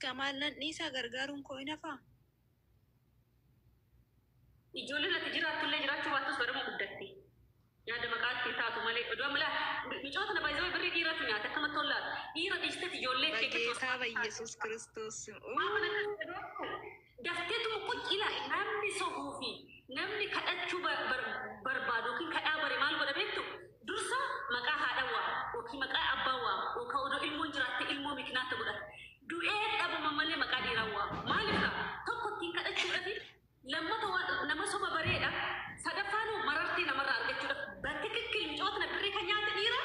Akkas maal nan dhiisaa gargaaruun koo hin hafaa? Ijoolleen ati jiraattullee jiraachuu baattus barama guddatti. Yaada maqaa ittiin taatu malee oduu amala micoota na baay'isee birrii dhiiratu nyaata akkamatti tollaatu. Dhiira dhiisteet ijoollee በጌታ በኢየሱስ ክርስቶስ ስም Dafteetuma quccila namni sobuu fi namni kadhachuu barbaadu yookiin kadhaa bare maal godha beektu dursa maqaa haadha waama yookiin maqaa abbaa waama yookaan odoo ilmoon jiraatte ilmoo mikinaatti godhata. Du'ee dhabama malee maqaa dhiiraa waama. Maaliif ta'a? Tokko ittiin kadhachuudhaaf lammata waan nama soba bareedha. Sadaffaanuu marartii namarraa argachuudhaaf በትክክል micoota birrii kan nyaate dhiira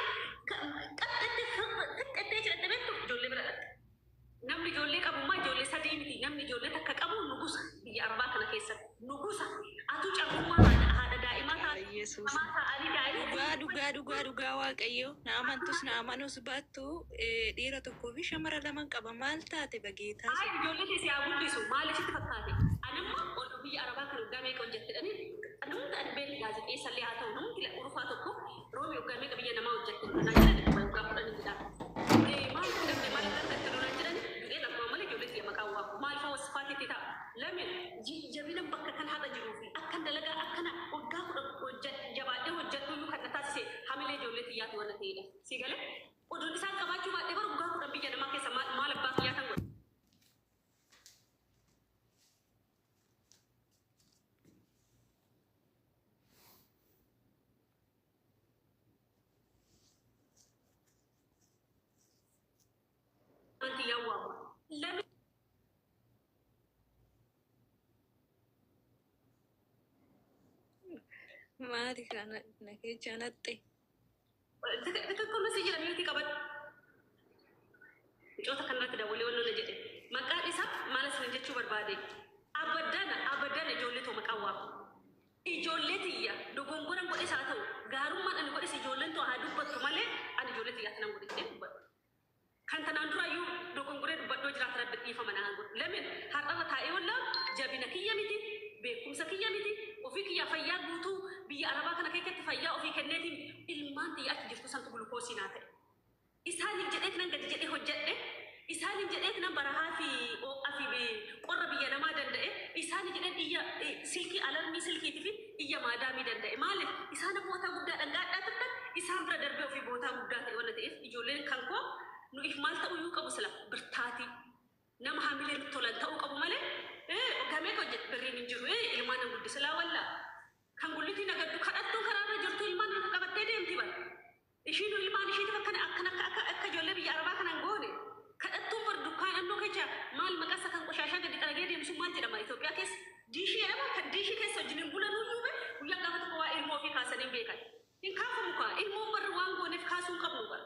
qaxxattee fixxattee jedhatte beektu ijoollee bira dhatte. Namni ijoollee qabummaa ijoollee sadii miti. Namni ijoollee takka qabu nugusa biyya arabaa kana keessatti. Nugusa. Atuu cabummaa haadha daa'imaa taate. ኢየሱስ Hamaa ta'anii daa'ima. Dhugaa dhugaa dhugaa dhugaa Waaqayyo na amantus na amanus baattu dhiira tokkoo fi shamara laman qaba maal taate በጌታ Ay ijoollee keessi haa guddisu maaliif sitti fakkaate? Anamma oduu biyya arabaa kana waggaa meeqa hojjettedhani namni ani beekni gaazexeessallee haa ta'u namni urufaa tokko roomi waggaa meeqa biyya namaa hojjette kanaa jedhan waggaa 10 jedha. Maal godhamne maal argatte naan jedhani du'ee lamaa malee ijoollee kiyya maqaan waamu maal fa'aa wasfaatetti ta'a. Lamin jabina bakka kan haadha jiruu fi akkan dalagaa akkana waggaa 10 jabaadhee hojjedhu iyyuu kan na taasise hamilee ijoollee xiyyaatu waan ta'edha. Si galee oduun isaan qabaachuu baadhee bara waggaa 10 biyya namaa keessa maal abbaa kiyyaa kan godhe. Wanti yaawwamu. Lamin maali kana na keessa naxxe ትክክል si jedha miti qabadhu. Micoota kanarratti dabalee waan na jedhe. Maqaan isaa maal isin jechuu barbaade? Abaddana abaddana ijoollee too maqaan waamu. Ijoollee tiyya dogongoran godhes haa ta'u gaarummaan ani godhes ijoolleen too haa dubbattu malee ani ijoollee tiyyaatti nan godhe jedhee dubbadhu. Kan tanaan duraayyuu dogongoree dubbadhoo jiraata rabbi dhiifama na haa godhu. Lamin har'arra taa'ee wallaa jabina kiyya miti beekumsa kiyya miti ofii kiyya fayyaa guutuu biyya arabaa kana keessatti fayyaa ofii kenneetiin ilmaan tiyya achi jirtu santu gulukoosii naa ta'e. Isaaniif jedheet nan gadi jedhee hojjedhe. Isaaniif jedheet nan barahaa fi ho'aa fi qorra biyya namaa danda'e. Isaaniif jedheen iyya silkii alarmii silkiitii fi iyya maadaamii danda'e. Maaliif isaan bootaa guddaa dhangaadhaa turtan isaan bira darbee ofii bootaa guddaa ta'e waan ta'eef ijoolleen kan koo nuif maal ta'uu iyyuu qabu sila birtaatii. Nama hamilee nutti tolan ta'uu qabu malee waggaa meeqa hojjette birriin hin jiru ilmaan nan guddisa laa wallaa. Kan gullitii nagaddu kadhattuun karaarra jirtu ilmaan harka qabattee deemti bara. Ishiin ilmaan ishiitiif akkana akkana akka akka ijoollee biyya arabaa kanan goone. Kadhattuun bar dukkaan annoo kecha maal maqasa kan qoshaashaa gadi xaragee deemsu maal jedhama Itoophiyaa keessa. Diishii jedhama kan diishii keessa wajjin hin bulanuu iyyuu guyyaa gaafa tokko waa ilmoo ofii kaasanii hin beekan. Hin kaafamu kaa ilmoon barri waan gooneef kaasuu hin qabnu bara.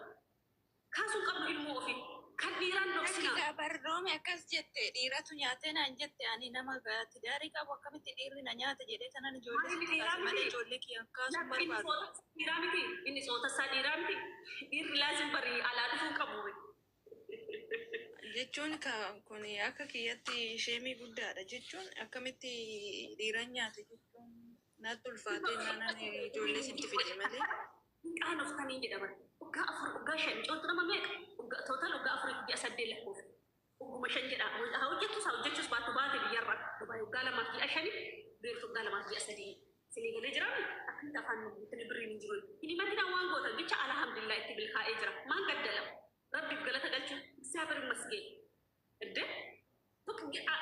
Kaasuu hin qabnu ilmoo ofii. Kan dhiiraan dhoksinaa. Lakki barroome akkas jette dhiiratu nyaatee naan jette ani nama tidaarii qabu akkamitti dhiirri na nyaata jedhee tanan ijoollee Maali sitti dhiiraa kaase malee miti? ijoollee kiyya kaasuun Inni barbaadu. soota dhiiraa miti. Inni soota isaa dhiiraa miti. Dhiirri laazim bari alaa dhufuu hin qabu. Jechuun kun akka kiyyatti sheemii guddaadha jechuun akkamitti dhiiran nyaate jechuun natti ulfaatee naan ijoollee sitti fide malee. Qaanoftanii jedhaman. Waggaa 4 waggaa 5 micoota nama meeqa? Tootal waggaa 4 fi ji'a 8 lakkoofte. Ogguma 5 jedha. Haa hojjettus haa hojjechuus baattu baate biyyarra. Dubaay waggaa 2 fi ji'a 5 Beerut waggaa 2 fi ji'a 3. Isinii galee jiraami? Akkamitti afaan nu guuttanii birriin hin jiru. Hin himatinaa waan gootan jecha alhamdulillah itti milkaa'ee jira. Maan gaddala? Rabbiif galata galchuu. እግዚአብሔር ይመስገን. እንዴ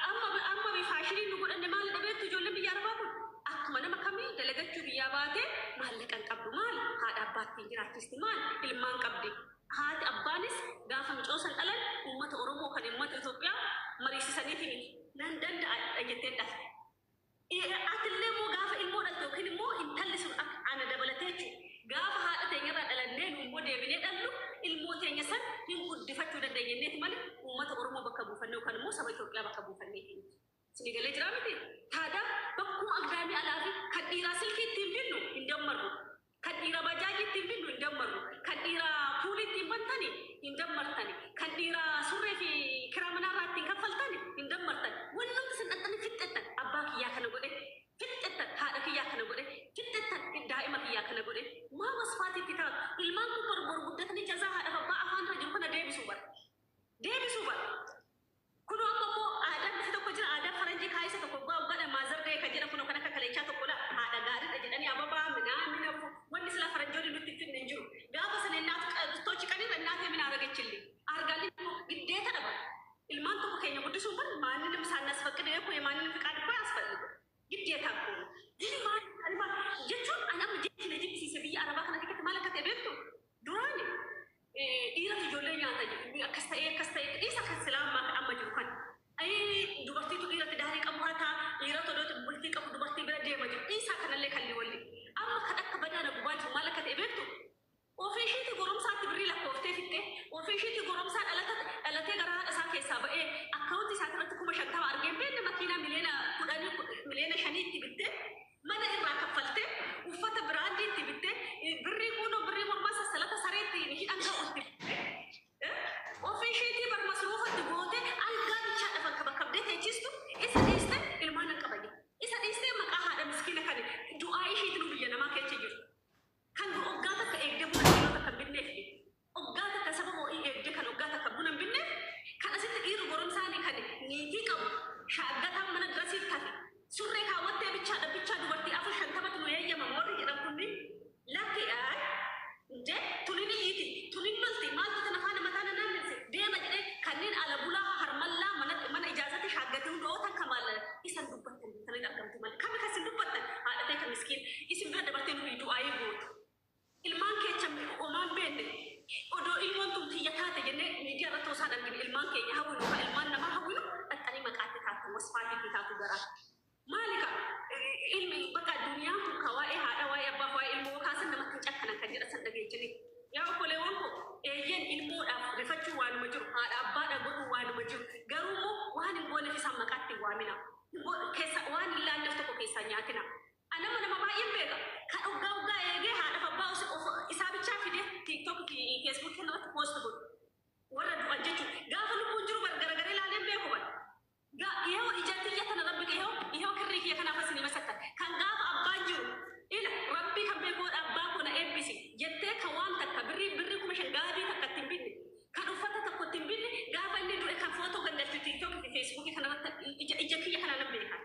amma amma faashiniin nu godhanne maal dhabeettu ijoolleen biyya arabaa kun akkuma nama kamii dalagachuu biyyaa baatee maallaqa hin qabdu maal haadha abbaatti hin jiraachisti maal ilmaan qabdi. Haati abbaanis gaafa micoo san dhalan uummata Oromoo kan uummata Itoophiyaa mariisisaniiti miti. Nan danda'a jettee dhalte. Atillee immoo gaafa ilmoo dhalte yookiin immoo intalli sun akka ana dabalatee jechuudha. Gaafa haadha teenyarraa dhalannee nu immoo deebinee dhallu ilmoo teenya san hin guddifachuu dandeenyenneeti malee uummata Oromoo bakka buufannee yookaan immoo saba Itoophiyaa bakka buufanneeti miti. Isinii galee jiraa miti? Taadaa bakkuma agdaamii alaa fi kan dhiiraa silkii ittiin binnu hin dammarru. Kan dhiiraa bajaajii ittiin binnu hin dammarru. Kan dhiiraa puulii ittiin bantani hin dammartani. Kan dhiiraa surree fi kiraa manaarraa ittiin kaffaltani hin dammartani. Wanni hundi isin dhaxxanii fixxettan abbaa kiyyaa kana godhe fixxettan haadha kiyyaa kana godhe fixxettan daa'ima kiyyaa kana godhe maa wasfaatiitti taatu ilmaan kun bor bor guddatanii jazaa haadha abbaa afaan irra jiru kana deebisuu bara. Deebisuu bara. Kunoo Ilmaan tokko keenya guddisuun bar ማንንም ሳናስፈቅድ እኮ የማንንም ፍቃድ እኮ አያስፈልግም። ግዴታ እኮ ነው። ግን ማን jechuun ani amma jechi na jibbisiise biyya arabaa kana keessatti maal akka ta'e beektu duraan dhiiratu ijoollee nyaata akkas ta'ee akkas ta'ee dhiisa kan silaa ammaa amma jiru kan dubartiitu dhiiratti daarii qabu haa ta'a dhiiratu odoo bultii qabu dubartii bira deema jiru dhiisaa kanallee kan walli amma kan akka badaana gubaa jiru maal akka ta'e beektu ofii ishiitii goromsaatti birrii lakkooftee fixxee ofii ishiitii goromsaa dhalatee gara haadha isaa keessaa ba'ee akkaawuntii isaa irratti 50,000 argee beekne makiinaa 10 miliyoona 5 miliyoona itti bittee mana irraa kaffaltee uffata brand itti bittee birrii kunoo birrii mormaa sassalata sareetti hidhan ga'u itti bittee ofii ishiitii bar masruufatti gootee algaa bichaa dhafan kabakabdee teechistu isa dhiiste ilmaan hin qabani isa dhiistee maqaa haadha miskiina kan du'aa ishiitiin biyya namaa keessa jiru. Kan oggaa takka eegdee buna kiiloo takka hin binneef, oggaa takka saba ho'ii eegdee kan oggaa takka buna hin binneef, kan asitti dhiirri goromsaanii kan niitii qabu shaaggataan mana dirasiif tafe surree kaawwattee bichaadha bichaa dubartii afur shantamatu nu eeyyamama warri jedhan kunni lakki እንዴ tunin iyyiti tunin lolti maaltu tana faana mataa na naannesse deema jedhee kanneen ala bulaa harmallaa mana mana ijaazatti shaaggatee hunda ootan kamaal isan dubbattan taniin argamtu malee kami kasin dubbattan haadha ta'e kan miskiin isin bira dabartee nuyi du'aayii gootu ilmaan keecha omaan beenne odoo ilmoon tun tiyya taate jennee miidiyaa irratti osoo argine ilmaan keenya hawwinu ka ilmaan namaa hawwinu dhaqqanii maqaatti taatu wasfaatii taatu garaa maalika ilmi bakka duniyaan kun ka waa'ee haadha waa'ee abbaa waa'ee ilmoo kaasan namatti hin cakkanan kan jedha san dhageechini. Yaa obboleewwan koo, eeyyeen ilmoodhaaf rifachuu waanuma jiru, haadha abbaadha godhuu waanuma jiru, garuu immoo waan hin gooneef isaan maqaatti hin waamina, keessa waan hin laalleef tokko keessaa nyaatina. Anama nama baay'een beeka kan oggaa oggaa eegee haadhaaf abbaa isaa bichaa fidee TikTok fi Facebook irratti post godhu warra du'an jechuudha. Gaafa lubbuun jiru bar garagaree ilaaleen beeku bar. Yoo ijatti iyya tana rabbi yoo yoo kirrii kiyya kanaaf asin masakka kan gaafa abbaan jiru ila rabbi kan beekuudha abbaa koo na eebbisi jettee kan waan takka birrii 5,000 gaabii takka ittiin binne kan uffata tokko ittiin binne gaafa inni du'e kan footoo gangalchu TikTok fi Facebook kanarratti ija ija kiyya kana nan beeka.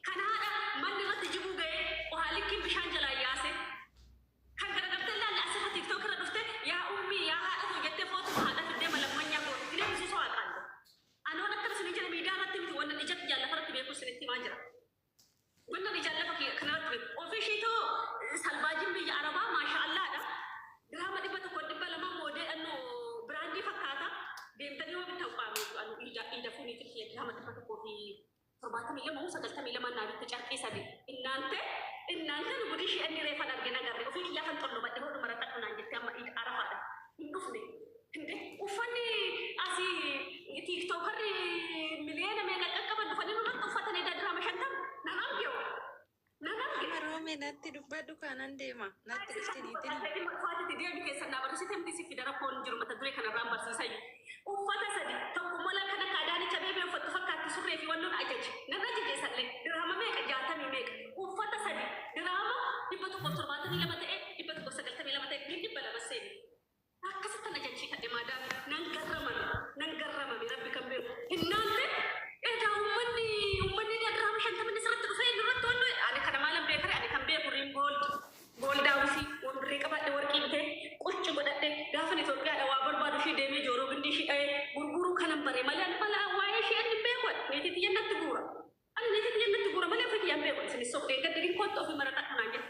Kan haadha manni irratti jibuu ga'ee ohaalikkiin bishaan jalaa yaase kan garagaltee ilaalle asirra TikTok irra dhufte yaa ummii yaa haadha koo jettee footoo haadha fiddee malammanyaa goote illee misusoo haaqaan. Anoon akkana isin jira miidiyaa irratti miti wannan ija kiyya lafarratti beeku isinitti himaa jira. Wannan ija lafa kanarratti beeku. Ofii ishiitoo salvaajiin biyya Arabaa maasha Allaadha. Giraama 100 200 moodee dhannoo brand fakkaata. Deemtanii yoo bittan qaamee anu ija fuuniitiin kiyya giraama 172 moo 92 naa bitte carqii sadi. Innaante innaante nu gudii ishee inni reefan argina agarre ofii kiyyaa kan xollo badhe hodhu maratadhu naan jette amma iida Arafaadha. Hin dhufne. Inde uffanni asii TikTokarri miliyoona meeqa qaqqaban dhufanii nurratti uffatanii giraama 50 nan arge nan arge. Amma roome natti dubbadhu kanan deema. Natti dhufti niitiin. Uffatatti deemi keessan naa barsiisite miti si fida rakkoon jiru mata duree kanarraan barsiisaa jiru. Uffata sadi tokko mola kan akka Adaanech Abeebee uffattu fakkaatti surree fi wannoon ajaje. Nan ajaje sallee dirhama meeqa 60 meeqa uffata sadi dirhama 172 ta'e 192 ta'e min 200 seeni. Akkasitti ajajiifadhe maadaami nan garramame nan garramame rabbi kan beeku. Hinnaante edaa uummanni dirhama 50 sirratti dhufee nurratti wanno ani kana maalan beekare ani kan beeku Reem Gold Gold House birrii qabadhe warqii bitee qurci godhadhe gaafan Itoophiyaadha waa barbaadu ishee deemee jooroo gindii ishee dha'ee gurguruu kanan bare malee ani mala waa'ee ishee ani hin beeku niitii xiyya natti guura. Ani niitii xiyya natti guura malee ofii kiyyaan beeku isin soqee gadda kottu ofii maratadhu naan jette.